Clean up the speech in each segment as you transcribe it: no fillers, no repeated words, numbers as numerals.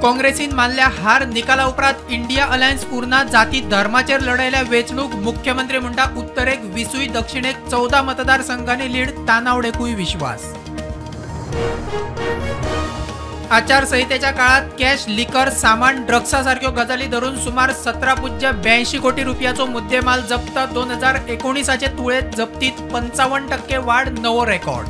काँग्रेसीन मानल्या हार, निकाला उपरांत इंडिया अलायन्स उरना, जाती धर्माचेर लढयल्या वेंचणूक। मुख्यमंत्री म्हणटा उत्तरेक 20, दक्षिणेक 14 मतदारसंघांनी लीड, तानावडेकूय विश्वास। आचारसंहितेच्या काळात कॅश, लिकर, सामान, ड्रग्सा सारक्यो गजाली धरून सुमार 17.82 कोटी रुपयाचो मुद्देमाल जप्त। 2019चे तुळेत जप्तीत 55% वाढ, नवो रेकॉर्ड।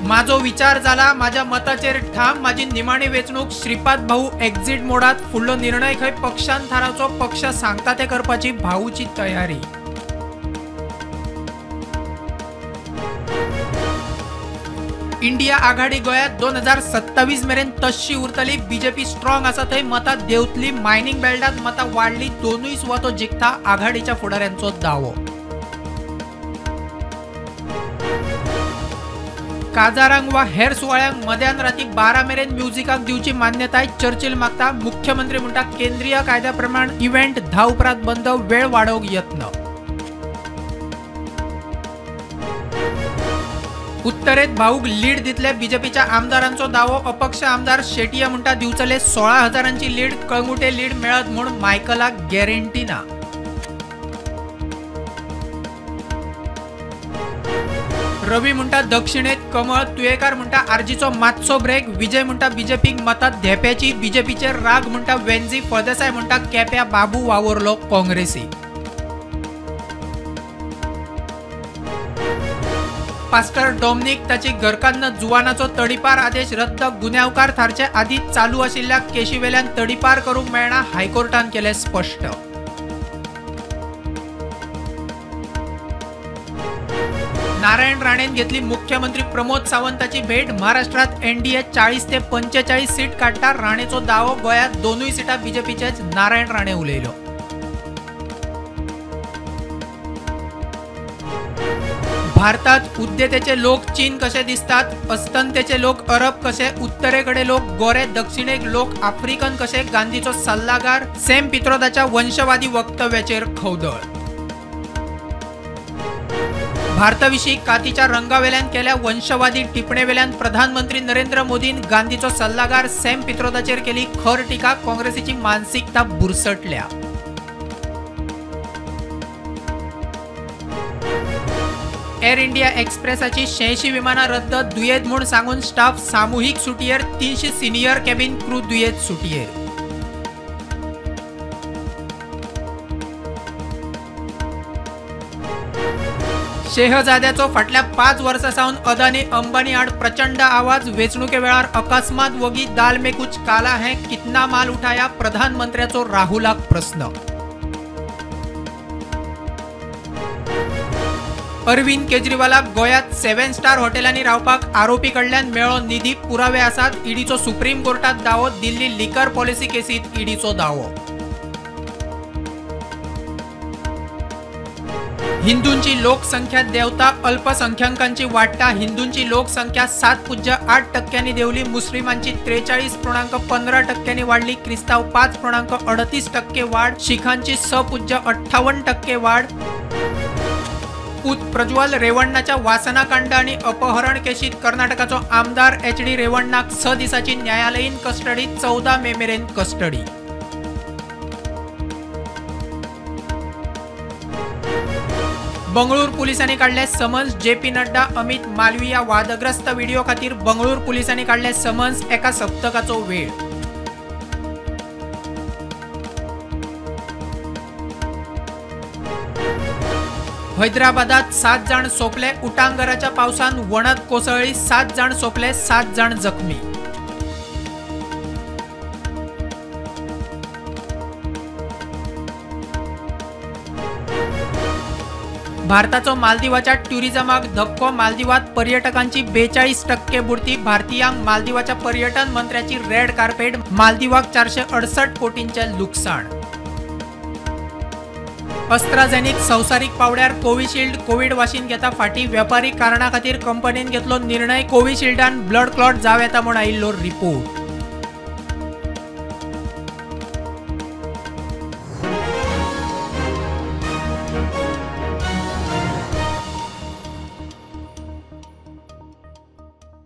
माझो विचार जाला, माझ्या मताचेर ठाम, माझी निमाणी वेंचणूक, श्रीपाद भाऊ एक्झिट मोडात, फुडलो निर्णय खंय पक्षान थारावचो, पक्ष सांगता ते करपाची भाऊची तयारी। इंडिया आघाडी गोंयांत 2027 मेरेन तश्शी उरतली, बीजेपी स्ट्रॉंग आसा थंय मतां देंवतली, मायनिंग बेल्टांत मतां वाडली, दोनूय सुवातो जिखता आघाडीच्या फुडाऱ्यांचो दावो। काजारांक वा हेर सुवाळ्यांक मध्यान राती 12 मेरेन म्युझिकाक दिवची मान्यताय चर्चिल मागता। मुख्यमंत्री म्हणटा केंद्रीय कायद्या प्रमाण इव्हेंट 10 उपरांत बंद, वेळ वाडोवंक यत्न। उत्तरेत भाऊक लीड दितले बीजेपीच्या आमदारांचो दावो, अपक्ष आमदार शेटिया म्हणटा दिवचले 16,000 लीड, कळंगुटे लीड मेळत म्हूण मायकलाक गॅरंटी ना। रवी म्हणटा दक्षिणेत कमळ, तुयेकार म्हणटा आरजीचो मातसो ब्रेक, विजय म्हणटा बीजेपीक मतां धेप्याची, बीजेपीचेर राग म्हणटा वेन्झी, फळदेसाय म्हणटा केप्या बाबू वावरलो काँग्रेसी। पास्टर डॉमनिक ताची घरकान्न जुवानाचो तडीपार आदेश रद्द, गुन्यांवकार थारचे आदीं चालू आशिल्ल्या केशीवेल्यान तडीपार करूंक मेळना, हायकोर्टान केलें स्पश्ट। नारायण राणेन घेतली मुख्यमंत्री प्रमोद सावंताची भेट, महाराष्ट्रात एनडीए 40 ते 45 सीट काडटा, राणेचो दावो, गोंयांत दोनूय सिटां बीजेपीचेच, नारायण राणे उलयलो। भारतात उद्देतेचे लोक चीन कशे दिसतात, अस्तंतेचे लोक अरब कशे, उत्तरेकडे लोक गोरे, दक्षिणेक लोक आफ्रिकन कशे, गांधीचो सल्लागार सॅम पित्रोदाच्या वंशवादी वक्तव्याचेर खवदळ। भारताविशीं कातीच्या रंगावेल्यान केल्या वंशवादी टिप्पणेवेल्यान प्रधानमंत्री नरेंद्र मोदीन गांधीचो सल्लागार सॅम पित्रोदाचेर केली खर टिका, काँग्रेसीची मानसिकता बुरसटल्या। एअर इंडिया एक्सप्रेसाची 86 विमानां रद्द, दुयेंत म्हूण सांगून स्टाफ सामुहीक सुटयेर, 300 सिनियर कॅबिन क्रू दुयेंत सुटयेर। शेहजाद्याचो फाटल्या 5 वर्सां सावन अदानी अंबानी आड प्रचंड आवाज, वेंचणुके वेळार अकस्मात वगी, दाल में कुछ काला है, कितना माल उठाया, प्रधानमंत्र्याचो राहुलाक प्रस्न। अरविंद केजरीवालाक गोंयांत 7 स्टार हॉटेलांनी रावपाक आरोपी कडल्यान मेळ्ळो निधी, पुरावे आसात, ईडीचो सुप्रीम कोर्टात दावो, दिल्ली लिकर पॉलिसी केसीत ईडीचो दावो। हिंदूंची लोकसंख्या देंवता, अल्पसंख्याकांची वाडटा, हिंदूंची लोकसंख्या 7.8% देंवली, मुस्लिमांची 43.15% वाडली, क्रिस्तांव 5.38% वाड, शिखांची 6.58% वाड। पूत प्रज्वल रेवण्णाच्या वासनाकांड आणि अपहरण केशीत कर्नाटकाचो आमदार एच.डी. रेवण्णाक 6 दिसाची न्यायालयीन कस्टडी, 14 मे मेरेन कस्टडी। बंगळूर पुलिसांनी काडले समन्स, जेपी नड्डा, अमित मालविया वादग्रस्त व्हिडिओ खातीर बंगळूर पुलिसांनी काडले समन्स, एका सप्तकाचो वेळ। हैदराबादात 7 जाण सोंपले, उटांगराच्या पावसान वणत कोसळ्ळी, 7 जाण सोंपले, 7 जाण जखमी। भारताचो मालदिवाच्या ट्युरिझमाक धक्को, मालदिवात पर्यटकांची 42% बुडती, भारतीयांक मालदिवाच्या पर्यटन मंत्र्याची रेड कार्पेट, मालदिवाक 468 कोटींचें लुकसाण। AstraZeneca संवसारीक पावड्यार कोविशिल्ड कोविड वाशीन घेता फाटी, वेपारी कारणा खातीर कंपनीन घेतलो निर्णय, कोविशिल्डान ब्लड क्लॉट जावं येता म्हूण आयिल्लो रिपोर्ट।